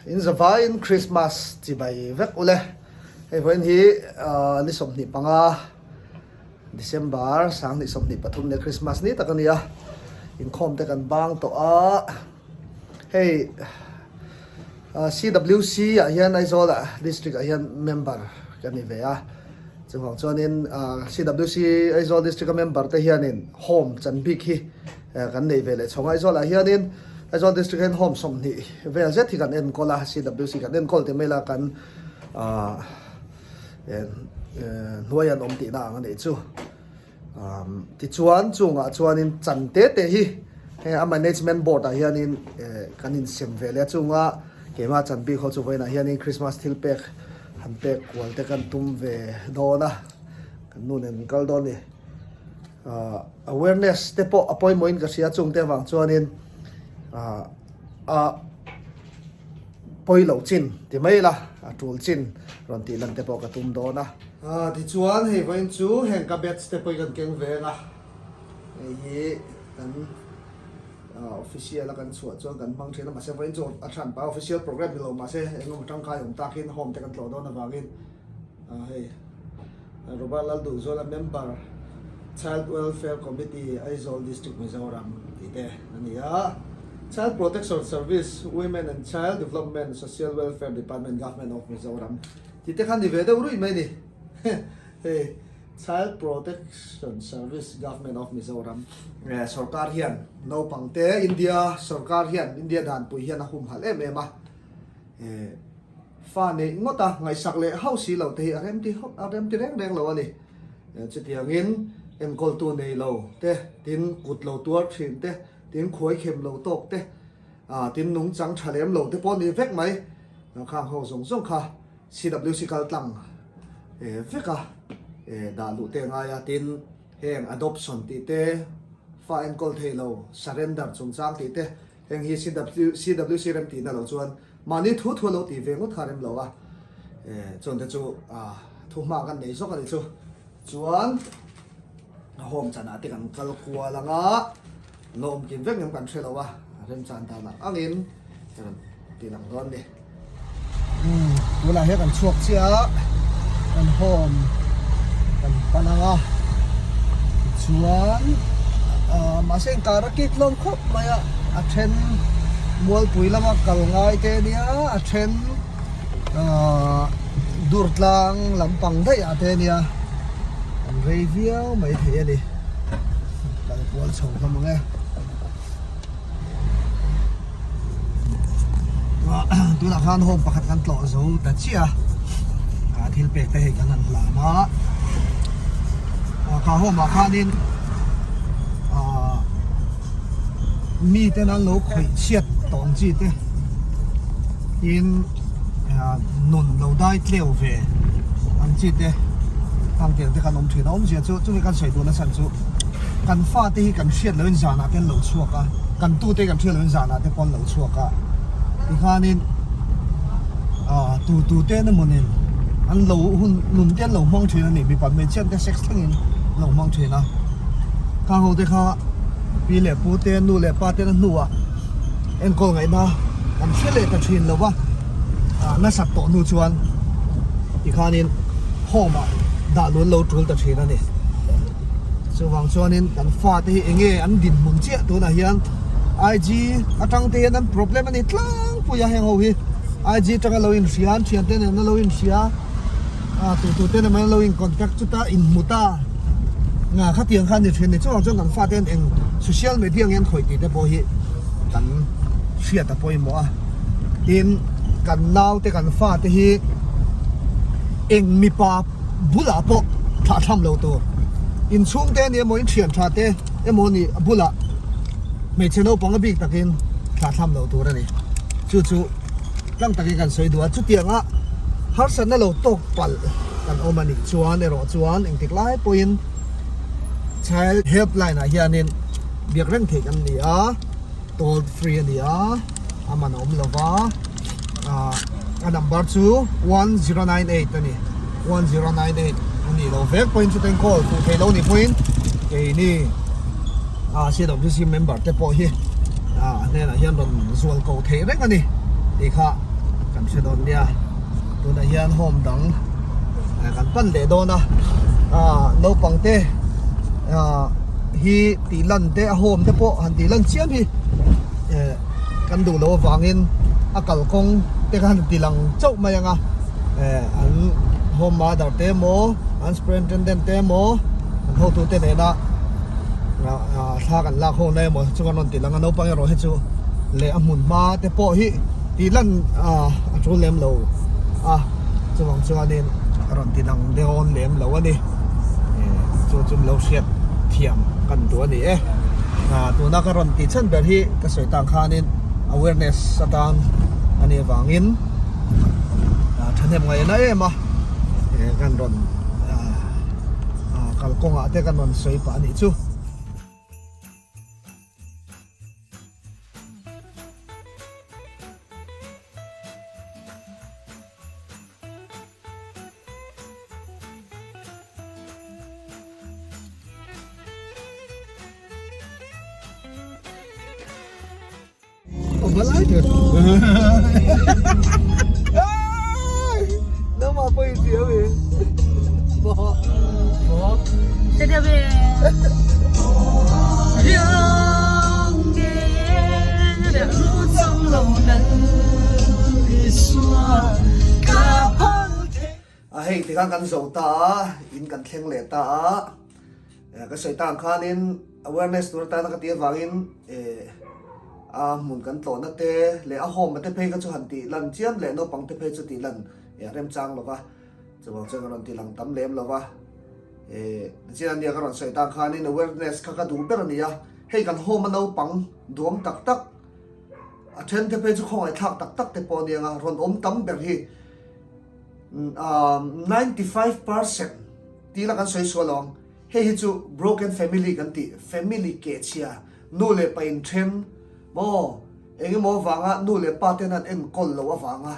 In zavaiin Christmas chibai vek ule. Hei vawiin hi ni 25 December 2023 nia Christmas ni tak a ni a. Inkhawm te kan bang tawh a. Hei CWC ah hian Aizawl ah district ah hian member ka ni ve a. Chuvang chuanin CWC Aizawl district a member te hianin home chan bik hi kan nei ve leh chhawng a. Aizawl ah hianin Aizawl district hian home 20 vel zet hi kan enkawl a, CWC kan enkawl ti mai la kan hnuai an awm tihna ang a nih chu. Tichuan chungah chuanin chan te te hi heng a management board ah hianin kan insem ve leh a chunga keimah chan bik ho chu vawiinah hianin Christmas thil pek han pek kual te kan tum ve dawn a, kan nu nen kan kal dawn a ni. Awareness te pawh a pawimawhin ka hria chungte avang chuanin a pawi loh chin ti mai ila a tul chin rawn tih lan te pawh ka tum dawn a. Tichuan hei vawiin chu heng ka batch te pawh hi kan keng veng a, hei hi kan official a kan chhuah chuan kan hmang thin a mahse vawiin chu a hran pah a official program ni lo mahse eng emaw tangkai awm takin home te kan tlawh dawn avangin hei Robert Lalduhzuala member Child Welfare Committee Aizawl District Mizoram tih te a ni a. Child Protection Service Women and Child Development Social Welfare Department Government of Mizoram tih te kha ni ve deuh ruih mai a ni. Hei Child Protection Service Government of Mizoram sorkar hian naupang te India sorkar hian India danpui hian a humhalh em em a. Fa neih ngawt a, ngaihsak leh hauh si lo te hi a remti a remti reng reng lo a ni. Chutiangin enkawltu nei lo te, tin kut lo tuar thin te, tin khuai khem lo tawk te, tin nungchang tha lem lo te pawh ni vek mai. Khang ho zawng zawng kha CWC kal tlang vek a dah luh te a ngai a, tin heng adoption tih te, fa enkawl thei lo surrender chungchang tih te, Heng hi CWC rem tihna lo chuan mahni thu thu a lo tih ve ngawt kha a rem lo a, chuan te chu thu hma kan nei zawk a ni chu. Chuan a home chanah te kan kal kual ang a, lawm kim vek ngem kan hre lo a, remchan danah angin ka rawn ti lang dawn a ni. Tunah hian kan chhuak chiah a, kan home kan pan ang a, tichuan ah mahse inkar a kik hlawm khawp mai a, a then Mualpui lama kal ngai te ania, a then ah Durtlang lampang daih ah te ania, an rei viau mai thei a ni, kal kual chho hlawm ang e. Tunah khan home pakhat kan tlawh zo ta chiah a, thil pek te hei kan han hlan a, kha home ah khanin mi ten an lo khawih chhiat tawh ang chi te tin nun lo dai tleu ve ang chi te ang tiang te khan awm thin a, awmzia chu chumi kan sawi duhna chhan chu kan fate hi kan hriat lohin zanah te an lo chhuak a, kan tute hi kan hriat lohin zanah te pawh an lo chhuak a, tikhanin ah tu tu te emaw nen an lo hun nun te an lo hmang thin a ni, mipa hmeichhia te sex thlengin an lo hmang thin a, khang ho te kha pi leh pu te nu leh pa te na hnuah enkawl ngaihna an hre leh ta thin lo va, ah nasat tawh hnu chuan tikhanin home ah dah lun lo tul ta thin a ni. Chuvang chuanin kan fate hi enge an dinhmun chiah tunah hian IG atang te hian an problem a ni tlangpui a heng ho hi IG atanga lo inhria an thiante nen a lo inhria a tu tu te nen an lo in contact chuta inhmu ta nga khatiang kha a ni thin a ni chuvang chuan kan fate hian eng social media nge an khawih tih te pawh hi kan hriat a pawimawh a tin kan naute kan fate hi eng mipa bulah pawh thlah tham lo tur inchhung te ani emaw in thian tha te emaw ni a bulah hmeichhe naupang a bik takin thlah tham lo tur ani chu chu tlang takin kan sawi duh a chutianga harsatna lo tawk palh kan awm anih chuan erawh chuan engtik lai pawhin child helpline ah hianin biak reng theih kan ni a toll free ani a. A man a awm lo va, ah a number chu 1098 a ni, 1098 a nih loh vek pawhin chuteng call fuh thei lo nih pawhin keini ah CWC member te pawh hi ah a hnenah hian rawn zual ko theih reng a ni tih kha kan hre dawn nia. Tunah hian home dang kan pan leh dawn a, ah naupang te ah hi tih lan te a home te pawh han tih lan chiam hi eh kan duh loh avangin a kalkawng te kha han ti lang chauh mai ang a eh an home mother te emaw an superintendent te emaw an hotu te nena ah thla kan lak ho na emaw chu kan rawn ti lang a naupang erawh hi chu leh a hmun hma te pawh hi tih lan ah a tul lem lo a chuvang chuanin a rawn ti lang dawn lem lo a ni eh chu chu lo hriat thiam kan duh a ni e ah tuna ka rawn tih chhan ber hi ka sawi tang khanin awareness atan a nih avangin ah thahnem ngaihna em a eh kan rawn ah ah kalkawngah te kan rawn sawi pah a nih chu. A hei tikhan kan zo ta a, in kan thleng leh ta a, ka sawi tang khanin awareness tur atana ka tih avangin a hmun kan tlawhna te leh a home te phei kha chu han tih lan chiam leh naupang te phei chu tih lan remchang lova chuvang chuan ka rawn tih lang tam lem lova. Eh, nichin ania ka rawn sawi tak khanin awareness kha ka duh ber a ni a, hei kan home a naupang duam tak tak, a then te phei chu khawngaih thlak tak tak te pawh a ni ang a, rawn awm tam ber hi 95% tih la kan sawi sual ang, hei hi chu broken family kan tih, family kehchhia, nu leh pa inthen maw, engemaw avanga nu leh pa ten an enkawl loh avanga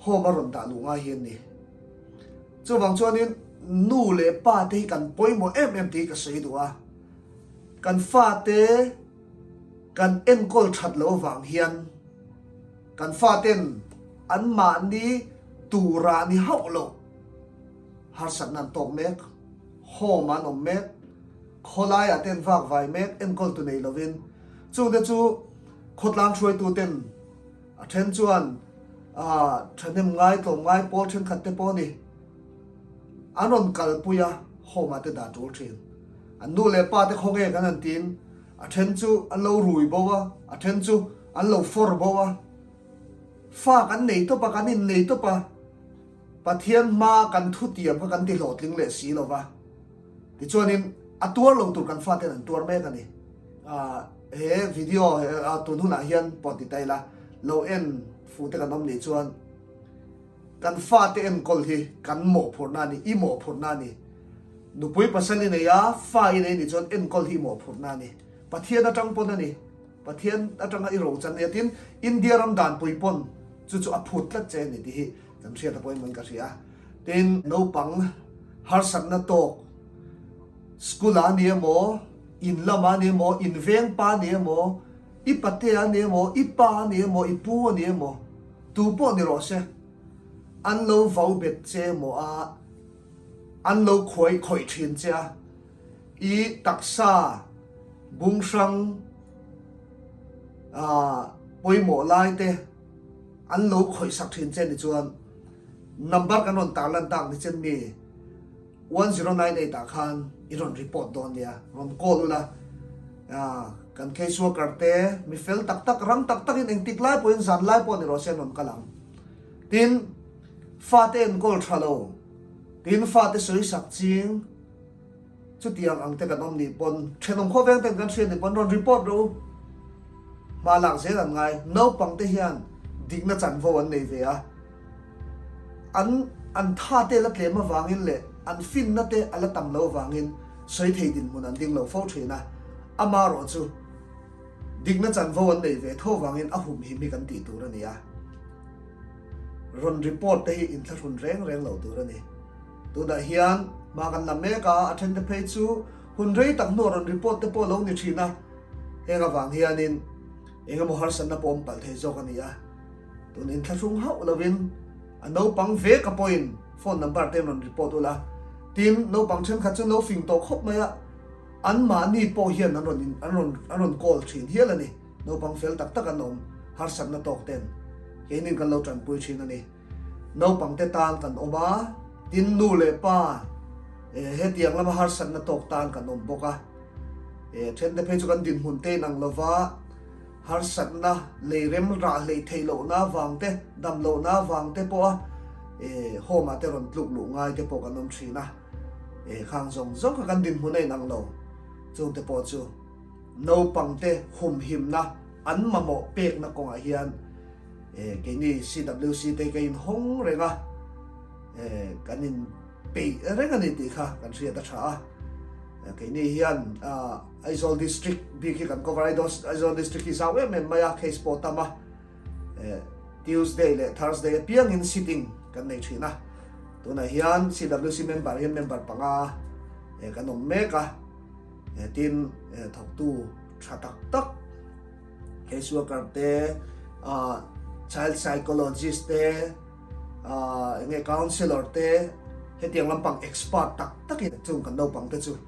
home a rawn dah luh ngai hi a ni. Chuvang chuanin nu leh pa te hi kan pawimawh em em tih hi ka sawi duh a, kan fate kan enkawl that loh avang hian kan faten anmahni turah ni hauh loh harsatna an tawk mek, home ah an awm mek, khawlaiah te an vak vai mek enkawl tu nei lovin chungte chu khawtlang hruaitu ten A then chuan thahnem ngai tlawm ngai pawl thenkhat te pawh a ni. An rawn kalpui a, home ah te dah tul thin. An nu leh pa te khawnge kan han tiin a then chu an lo rui bo a, a then chu an lo fawr bo a. Fa kan nei tawp a, kan innei tawp a, Pathian hma kan thutiam kha kan ti hlawhtling leh si lo va. Tichuanin a tuar lo tur kan faten an tuar mek a ni. He video tun hunah hian pawh ti ta ila, lo en fuh te kan awm nih chuan kan fate enkawl hi kan mawhphurhna a ni, i mawhphurhna a ni. Nupui pasal i nei a, fa i nei nih chuan enkawl hi i mawhphurhna a ni. Pathian atang pawn a ni. Pathian atanga i rochan nia tin India ram danpui pawn chu chu a phut tlat che a ni tih hi kan hriat a pawimawhin ka hria. Tin, naupang harsatna tawk school ah a ni emaw, in lamah a ni emaw, in veng pa a ni emaw, i patea a ni emaw, i pa a ni emaw, i pu a ni emaw, tu pawh ni rawh se, an lo vau bet che emaw a, an lo khuai khawih thin che a, i taksa bung hrang ah pawimawh lai te an lo khawih sak thin che ni chuan number kan rawn tar lan tak ni chen mi 1098 ah khan i rawn report dawn nia, rawn call ula ah kan case worker te mi fel tak tak rang tak tak in engtik lai pawhin zan lai pawh ni rawh se an rawn kal ang. Tin, fate enkawl tha lo, tin fate sawi sak ching chutiang ang te kan awm nih pawn thenawm khawveng ten kan hriat nih pawn rawn report rawh u. Hma lak zel an ngai, naupang te hian dikna chanvo an nei ve a. An an tha te la tlem avangin leh an finna te a la tam lo avangin sawi thei dinhmun an ding lo fo thin a, amaherawh chu dikna chanvo an nei ve tho avangin a humhim hi kan tih tur a ni a, rawn report te hi inthlahrun reng reng lo tur a ni. Tunah hian hma kan la mek a, a then te phei chu hun rei tak hnuah rawn report te pawh a lo ni thin a, heng avang hianin engemaw harsatna pawh awm palh thei zawk a ni a. Tun inthlahrung hauh lovin a naupang ve ka pawhin phone number te rawn report ula. Tin, naupang thenkhat chu no fing tawh khawp mai a, anmahni pawh hian an rawn an rawn an rawn call thin hial a ni. Naupang fel tak tak an awm, harsatna tawk ten keinin kan lo tanpui thin a ni. Naupangte tan kan awm a, tin nu leh pa hetiang lama harsatna tawk tan kan awm bawk a. Thente phei chu kan dinhmun te inang lova harsatna lei rem rah hleih theih lohna avang te, dam lohna avang te pawha home ah te rawn tluk luh ngai te pawh kan awm thin a. Khang zawng zawng kha kan dinhmun a inang lo. Chungte pawh chu naupangte humhimna an mamawh pekna kawngah hian Keini CWC te ka inhawng reng a, kan inpeih reng a ni tih kha kan hriat a tha a. Keini hian Aizawl District bik hi kan cover a, Aizawl District hi zau em em mai a, case pawh tam a. Tuesday leh Thursday apiangin sitting kan nei thin a. Tunah hian CWC member hian member panga kan awm mek a, tin thawktu tha tak tak, Case worker te, child psychologist te, enge counsellor te, hetiang lampang expert tak takin chung kan naupang te chu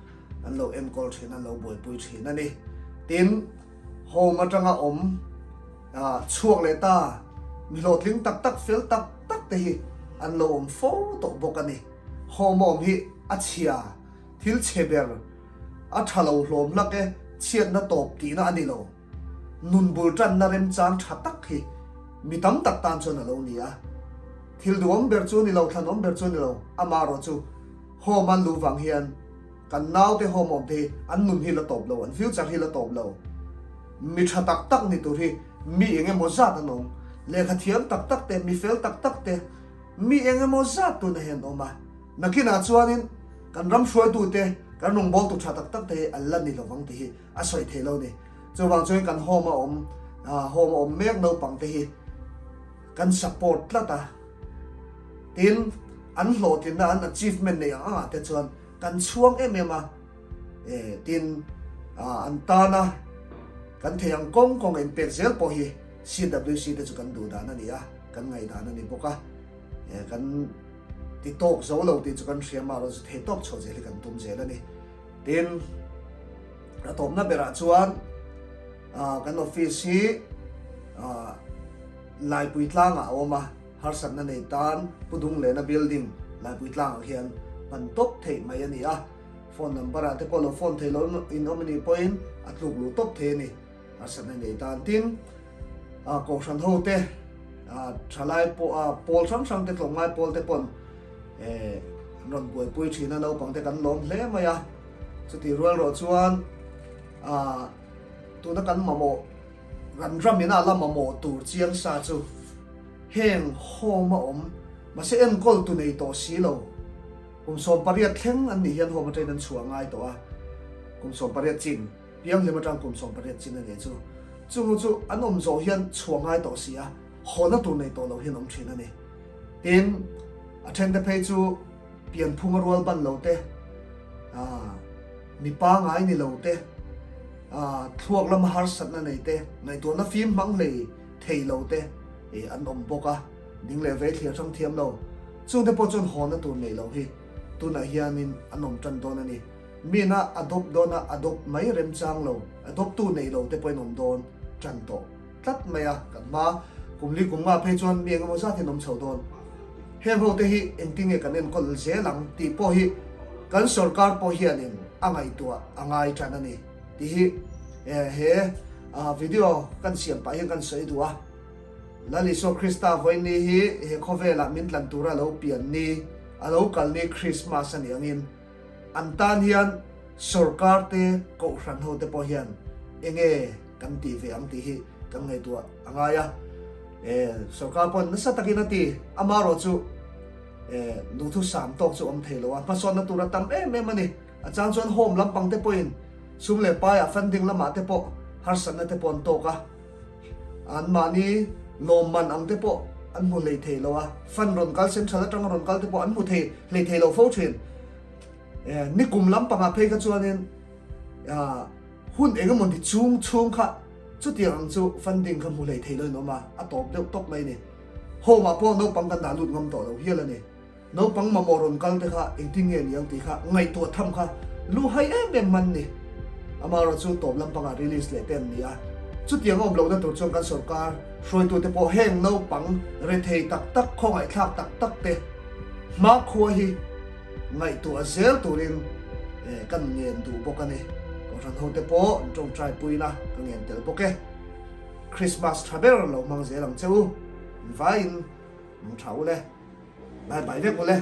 an lo enkawl thin, an lo buaipui thin a ni. Tin, home atanga awm chhuak leh ta mi hlawhtling tak tak, fel tak tak te hi an lo awm fo tawh bawk a ni. Home a awm hi a chhia, thil chhe ber A tha lo hlawm hlak e, chhiatna tawp tihna a ni lo. Nun bul tanna remchang tha tak hi mi tam tak tan chuan a lo ni a. Thil duhawm ber chu a ni lo, thlanawm ber chu a ni lo, amaherawh chu home an luh vang hian kan naute home awm te hi an nun hi la tawp lo, an future hi la tawp lo. Mi tha tak tak ni tur hi mi eng emaw zat an awm, lehkha thiam tak tak te, mi fel tak tak te, mi eng emaw zat tuna hi an awm a. Nakinah chuanin kan ram hruaitute, kan rawngbawltu tha tak tak te hi an la ni lovang tih hi a sawi theih lo a ni. Chuvang chuan kan home a awm, home a awm mek naupang te hi kan support tlat a. Tin, an hlawhtlinna, an achievement neih ang angah te chuan kan chhuang em em a. Tin, an tana kan thei ang kawng kawng inpek zel pawh hi CWC te chu kan duh dan a ni a, kan ngaihdan a ni bawk a. Kan ti tawk zo lo tih chu kan hria mah rawn zu thei tawk chhuah zel hi kan tum zel a ni. Tin, a tawpna berah chuan kan office hi Laipui tlangah a awm a, harsatna nei tan Pu Dunglena building Laipui tlangah khian hman tawp theih mai a ni a. Phone number ah te pawh lo phone thei lo in awm a nih pawhin a tluk luh tawp thei a ni. Harsatna nei tan tin Kohhran ho te thalai pawh pawl hrang hrang te tlawmngai pawl te pawn an rawn buaipui thin a naupang te kan lawm hle mai a chutih rual rawh chuan tuna kan mamawh kan ram ina la mamawh tur chiang sa chu heng home a awm mahse enkawl tu nei tawh si lo kum 18 thleng an nih hian home atangin an chhuah ngai tawh a kum 18 chin Pianghlim atang kum 18 chin a nih chu. Chung chu an awm zawh hian chhuah ngai tawh si a, hawna tur nei tawh lo hian awm thin a ni. Tin, a thente phei chu pianphung a rual ban lo te, mi pangai ni lo te, thluak lama harsatna nei te, ngaihtuahna fim hmang hlei thei lo te an awm bawk a, ding leh vei thlir hrang thiam lo. Chungte pawh chuan hawna tur nei lo hi tunah hianin an awm tan dawn a ni. Min a adopt dawn a, adopt mai remchang lo, adopt tu nei lo te pawhin awm dawn tan tawh tlat mai a, kan hma kum li kum nga phei chuan mi engemaw zat hian awm chho dawn. Heng ho te hi engtin nge kan enkawl zel ang tih pawh hi kan sorkar pawh hianin a ngaihtuah a ngai tan a ni tih hi he video kan siam pah hian kan sawi duh a. Lal Isua Krista vawiin ni hi he khawvelah min tlan tura lo pian ni, a lo kal ni Krismas a nih angin, An tan hian sorkar te, kohhran ho te pawh hian enge kan tih ve ang tih hi kan ngaihtuah a ngai a. E, sorkar pawhin nasa takin a ti, amaherawh chu e, duhthusam tawk chu awm thei lo a, hmasawnna tur a tam em em a ni. A chang chuan home lampang te pawhin sum leh paiah funding lamah te pawh harsatna te pawh an tawk a. Anmahni lawmman ang te pawh an hmu hlei thei lo a, fund rawn kal central atanga rawn kal te pawh an hmu thei hlei thei lo fo thin. Nikum lampangah phei kha chuanin hun eng emaw ni chung chhung kha chutiang ang chu funding kha hmu hlei thei lo in awm a, a tawp deuh tawp mai a ni. Home ah pawh naupang kan dah lut ngam tawh lo hial a ni. Naupang mamawh rawn kal te kha engtin nge ni ang tih kha ngaihtuah tham kha lu hai em em man ni. Amaherawh chu tawp lampangah release leh te an ni a. Chutiang a awm lohna tur chuan kan sorkar hruaitute pawh heng naupang rethei tak tak, khawngaihthlak tak tak te hmakhua hi ngaihtuah zel turin kan ngen duh bawk a ni. Kohhran hote pawh an tawngtai puina ka ngen tel bawk e. Christmas tha ber lo hmang zel ang che u. Vaiin mang tha u le. Bye bye vek u le.